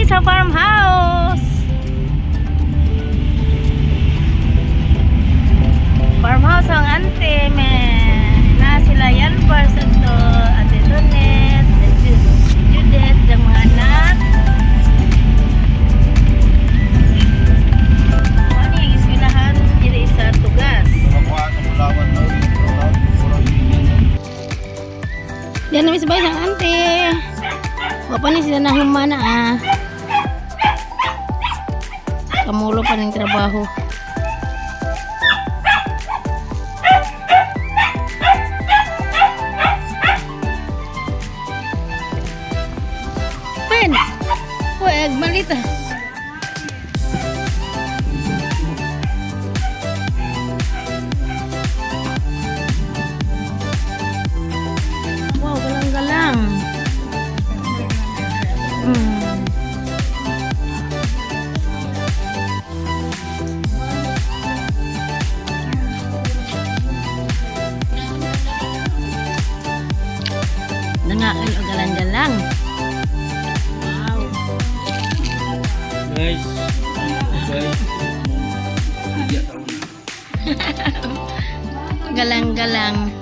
sa farmhouse. Farmhouse ang ante, man. Na sila yan first ato, Ate Tonet, Ate Judith, ang mga anak. Ano yung eskwelahan diri sa Tugas? Diyan namin sabay sang ante. Wa pa ni sila nahumana ah. Kamulo pa ng trabaho. Pen! Uy, malita. Wow, galang-galang. Nangain o galang-galang. Wow. Guys, guys. Galang-galang.